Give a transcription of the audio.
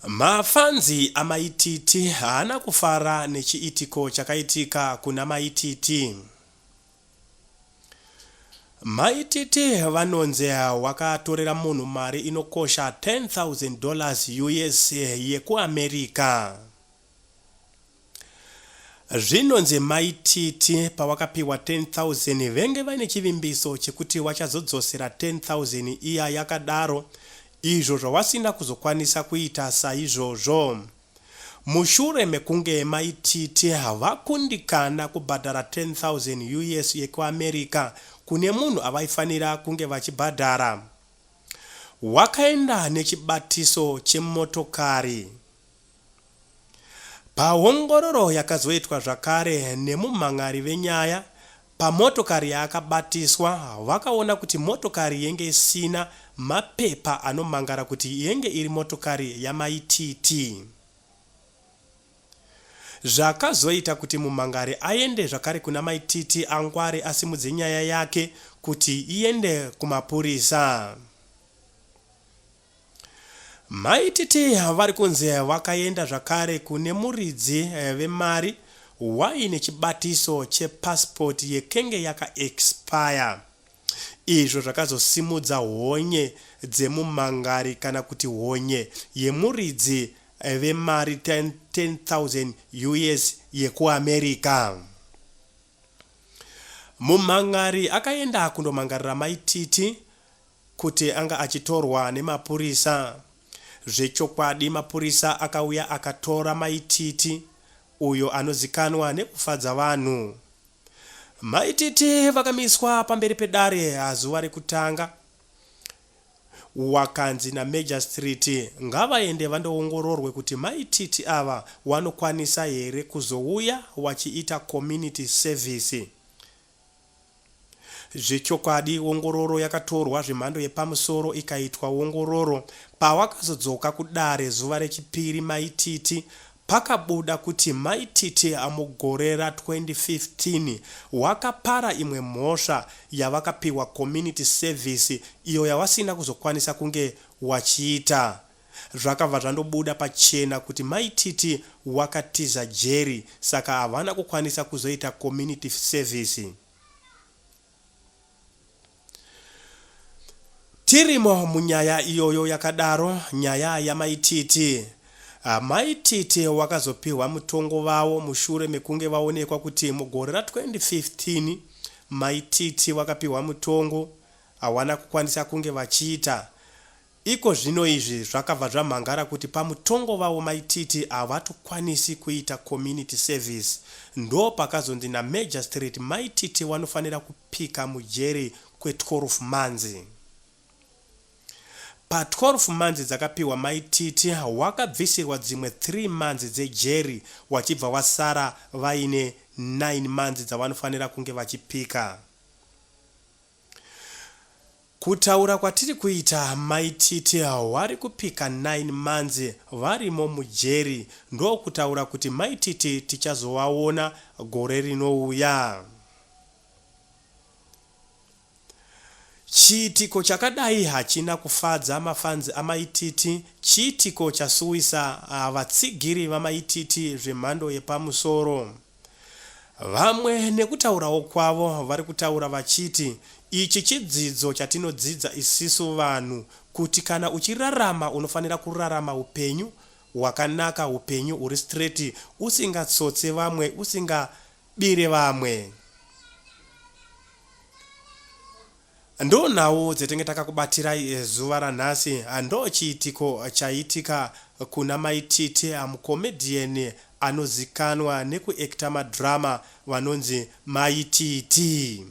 Mafanzi aMai Titi haana kufara nechiitiko chakaitika kuna Mai Titi. Mai Titi vanonzi wakatorera munhu mari inokosha 10,000 dollars us yekuAmerica. Zvinonzi Mai Titi pawakapiwa 10,000 venge vaine chivimbiso chekuti wachazodzosera 10,000 iya yakadaro izvo zvawasina kuzokwanisa kuita saizvozvo. Mushure mekunge Mai Titi vakundikana kubhadhara 10,000 us yekuAmerica kune munhu avaifanira kunge vachibhadhara, wakaenda nechibatiso chemotokari. Paongororo yakazoitwa zvakare nemumhan'ari venyaya pamotokari yaakabatiswa, vakaona kuti motokari yenge isina mapepa anomangara kuti yenge iri motokari yaMai TT. Zvakazoita kuti mumhangari aende zvakare kuna Mai TT angware asimudze nyaya yake kuti iende kumapurisa. Mai Titi vari kunzi vakaenda zvakare kune muridzi vemari waine chibatiso chepassport yekenge yaka expire izvo zvakazosimudza honye dzemumangari kana kuti honye yemuridzi vemari 10,000 us yekuAmerica. Mumhan'ari akaenda kundomangarira Mai Titi kuti anga achitorwa nemapurisa. Zvechokwadi mapurisa akauya akatora Mai Titi uyo anozikanwa nekufadza vanhu. Mai Titi vakamiswa pamberi pedare zuva rekutanga. Wakanzi naMagistrate ngavaende vandoongororwe kuti Mai Titi ava wanokwanisa here kuzouya wachiita community service. Zvechokwadi ongororo yakatorwa zvemhando yepamusoro ikaitwa ongororo. Pawakazodzoka kudare zuva rechipiri Mai Titi pakabuda kuti Mai Titi mugore ra 2015 wakapara imwe mhosva yavakapiwa community service iyo yawasina kuzokwanisa kunge wachiita. Zvakabva zvandobuda pachena kuti Mai Titi wakatiza jeri saka havana kukwanisa kuzoita community service. Tirimo munyaya iyoyo yakadaro nyaya yaMai Titi. Mai Titi wakazopihwa mutongo vawo mushure mekunge vaonekwa kuti mugore ra 2015 Mai Titi wakapihwa mutongo hawana kukwanisa kunge vachiita Iko zvino izvi zvakabva zvamhangara kuti pamutongo vavo mai Titi havatokwanisi kuita community service. Ndopakazonzi naMagistrate mai Titi wanofanira kupika mujeri kwe 12 months. Pa 12 months dzakapiwa mai Titi wakabvisirwa dzimwe 3 months dzejeri wachibva wasara vaine 9 months dzavanofanira kunge vachipika. Kutaura kwatiri kuita mai Titi vari kupika 9 months varimo mujeri ndokutaura kuti mai Titi tichazovaona gore rinouya. Chiitiko chakadai hachina kufadza mafans amai Titi, chiitiko chasuwisa vatsigiri vamai Titi zvemhando yepamusoro. Vamwe nekutaurawo kwavo vari kutaura vachiti ichi chidzidzo chatinodzidza isisu vanhu kuti kana uchirarama unofanira kurarama hupenyu hwakanaka hupenyu huri straight usingatsotse vamwe usingabire vamwe. Ndonhau dzetenge takakubatirai zuva ranhasi. Ndochiitiko chaitika kuna Mai Titi mucomedian anozikanwa nekuactor madrama vanonzi Mai Titi.